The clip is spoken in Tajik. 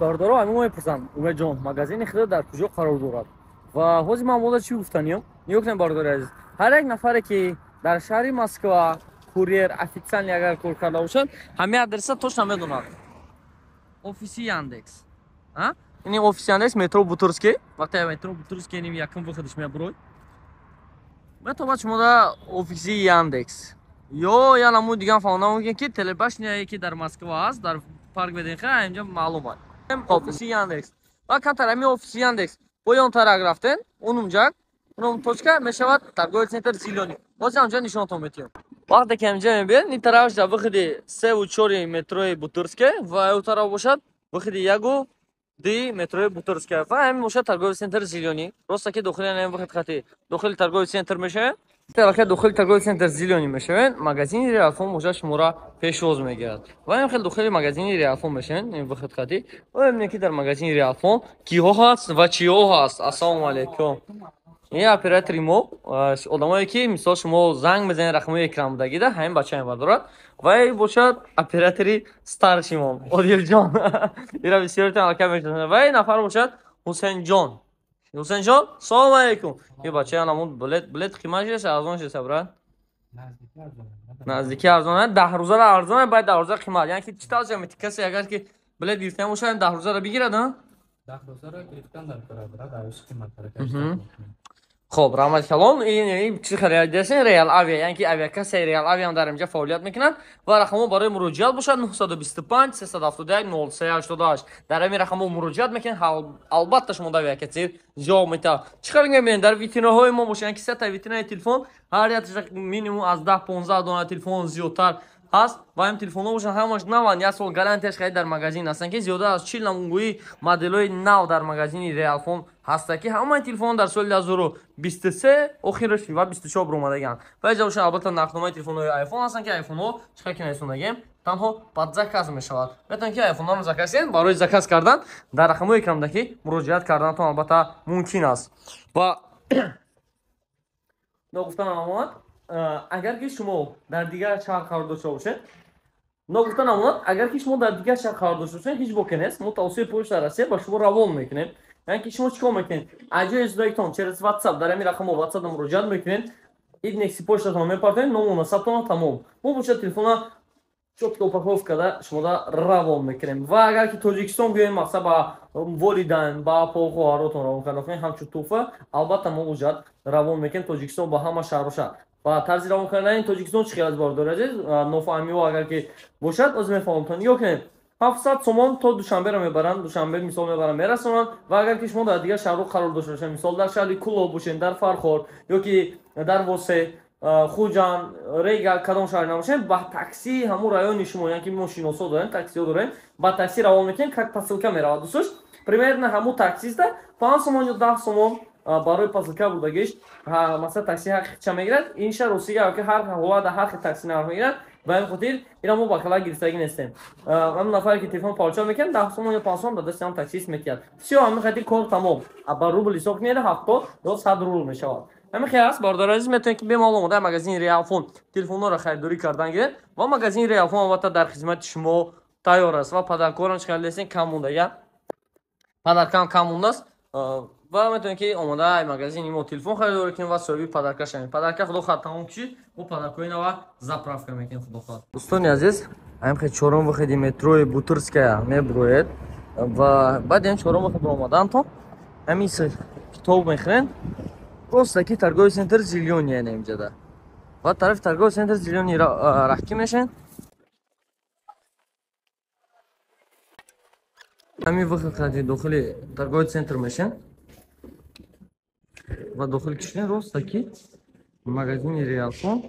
Бародаро, ҳамин мо мепурсанд: «Умедҷон, магазини худо дар куҷо қарор дорад?» Ва ҳозир ман мода чӣ гуфтаниём? Нигоҳ кунед, бародари азиз, ҳар як нафаре, ки дар шаҳри Москва курьер официально агар кор карда бошад, ҳамин адреса точно медонад. Офиси Яндекс, ини офиси Яндекс, метро Бутырский. Вақте метро Бутырский, иним якум выход ш мебурой, метавонад шумо да офиси Яндекс ё я намуди дигар фаҳмонда мумкин, ки телебашня е ки дар Москва аст, дар парк ВДНХ, инҷа маълум аст офиси Яндекс. Ва камтар ҳамин офиси Яндекс поёнтарак рафтен, унумҷак, унум точка мешавад торговый центр «Зелёный». Ҳозир ҳамҷа нишонатон метиҳам. Вақте ки ҳамҷа мебиёд, ин тарафаш дар выход и севу чори метрои Бутырская ва ӯ тараф бошад выход и ягу ди метрои Бутырская. Ва ҳамин бошад торговый центр «Зелёный». Роста ки дохили ҳамин выход хати дохили торговый центр мешавед. Вақте дохили торговый центр «Зелёный» мешавед, магазини Реалфон бошад шуморо пешвоз мегирад. Ва ин хел дохили магазини Реалфон мешавед, ин выход хати, ва мебинед, ки дар магазини Реалфон киҳо ҳаст ва чиҳо ҳаст. Ассалому алайкум. Ин оператори мо, одамое ки мисол шумо занг мезанед, рақамҳои экран будагида, ҳамин бача мебардорад. Ва ин бошад оператори старший мон Одилҷон, ира бисёритон аллакай мешиносанд. Ва ин нафар бошад Ҳусейнҷон. Ҳусейнҷон, салому алайкум. Ин бача ҳамун билет қимат шеса, арзон шеса, брат? Наздики арзон, 10 рӯзара арзон, баъд 10 рӯза қимат. Яъне ки чӣ тавсия мети касе, агар ки билет гирифтан бошад, 10 рӯзара бигирад? 10 рӯзара гирифтан дар кора, брат, авиш қиматтара. Хоб, раҳмати калон. Ин чӣ харидасен? Реал Авиа, яъне ки авиакассаи Реал Авиам дар инҷа фаъолият мекунад. Ва рақамҳо барои муроҷиат бошад 925 371 0388. Дар ҳамин рақамҳо муроҷиат мекунед, албатта шумо дар авиакассир ҷавоб метавад. Чӣ хел мебинед, дар витринаҳои мо бошад, яъне ки сета витринаи телефон, ҳар якша минимум аз 10-15 дона телефон зиёдтар ҳаст. Ва ҳам телефонҳо бошанд, ҳамаш наванд, як сол гарантияш харид, дар магазин ҳастанд, ки зиёда аз 40 намунгӯи моделҳои нав дар магазини Реалфон ҳаста, ки ҳамаи телефон дар соли 2023 охираш ва 24 баромадагианд. Ва иҷа бошад, албатта, нархномаи телефонҳои Айфон ҳастанд, ки айфонҳо чӣ хел ки нарисондагием, танҳо под заказ мешавад. Метавонед, ки айфонҳоро заказ кунед. Барои заказ кардан дар рақамҳои экран ки муроҷиат карданатон албатта мумкин аст. Ва ногуфта намонад, агар ки шумо дар дигар шаҳр қарор дошта бошед, ногуфта намонад, агар ки шумо дар дигар шаҳр қарор дошта бошед, ҳеҷ боке нест, мо тавассути почта Россия ба шумо равон мекунем. Яъне ки шумо чӣ кор мекунед? Аз ҷои издоитон через WhatsApp, дар ҳамин рақамҳо WhatsApp муроҷиат мекунед, индекси почтатон мепартоед, ному насабтон, тамом. Мо бошад телефона чётко упаковка карда шумода равон мекунем. Ва агар ки Тоҷикистон биёем, мақсад ба волидайн, ба апо, хоҳаротон равон карда кунем ҳамчун тӯҳфа, албатта мо ҳуҷҷат равон мекунем Тоҷикистон ба ҳама шаҳру шаҳр. Ва тарзи равон кардани Тоҷикистон чӣ хел аст, бародари азиз? Нофаҳмиҳо агар ки бошад, оз мефаҳмтон. Нигоҳ кунед, 700 сомон то Душанберо мебаранд, Душанбе мисол мебаранд, мерасонанд. Ва агар ки шумо дар дигар шаҳрҳо қарор дошта бошед, мисол дар шаҳри Кӯлоб бошед, дар Фархор ё ки дар Восе, Хуҷанд, Рега, кадом шаҳр набошед, ба такси ҳамун райони шумо, яъне ки мо шиносо дорем, таксиҳо дорем, ба такси равон мекунем, как посылка меравад, дӯстош. Примерно ҳамун таксиста 5 сомон ё 10 сомон барои посылка бурдагиш, масалан, такси ҳаққи ча мегирад. Ин шаҳр русига ки ҳар ҳолата ҳар хел такси нарх мегирад. Ба ин хотир ира мо бакала гирифтагӣ нестем. Ҳамн нафаре ки телефон получа мекунад, 10 сомон ё 5 сомон ба дасти ҳам таксист метиҳад. Всё, ҳамин хотир кор тамом. Ба рубл ҳисоб кунед, 70 ё 100 рубл мешавад. Ҳамин хел аст, бародари азиз. Метавонед, ки бемалол омода магазини Реалфон телефонҳоро харидорӣ кардан гиред. Ва магазини Реалфон албатта дар хизмати шумо тайёр аст. Ва подарка орам чӣ хел кам мондага, подарка ам кам мондааст. Ва метавонед, ки омода магазини мо телефон харидорӣ кунед ва соҳиби подарка шавед. Подарка, худо хоҳад, тамом кишид, мо подарка ҳои нава заправка мекунем, худо хоҳад. Дӯстони азиз, ҳамин хел чорум выход и метрои Бутырская мебуроед ва баъди ҳам чорум выход омадантон, ҳамин китоб мехӯред, просто ки торговый центр «Зелёный», яъне инҷада ва тарафи торговый центр «Зелёный» раҳкӣ мешавед. Ҳамин выход қади дохили торговый центр мешавед ва дохил кишидем, роста ки магазини Реалфон.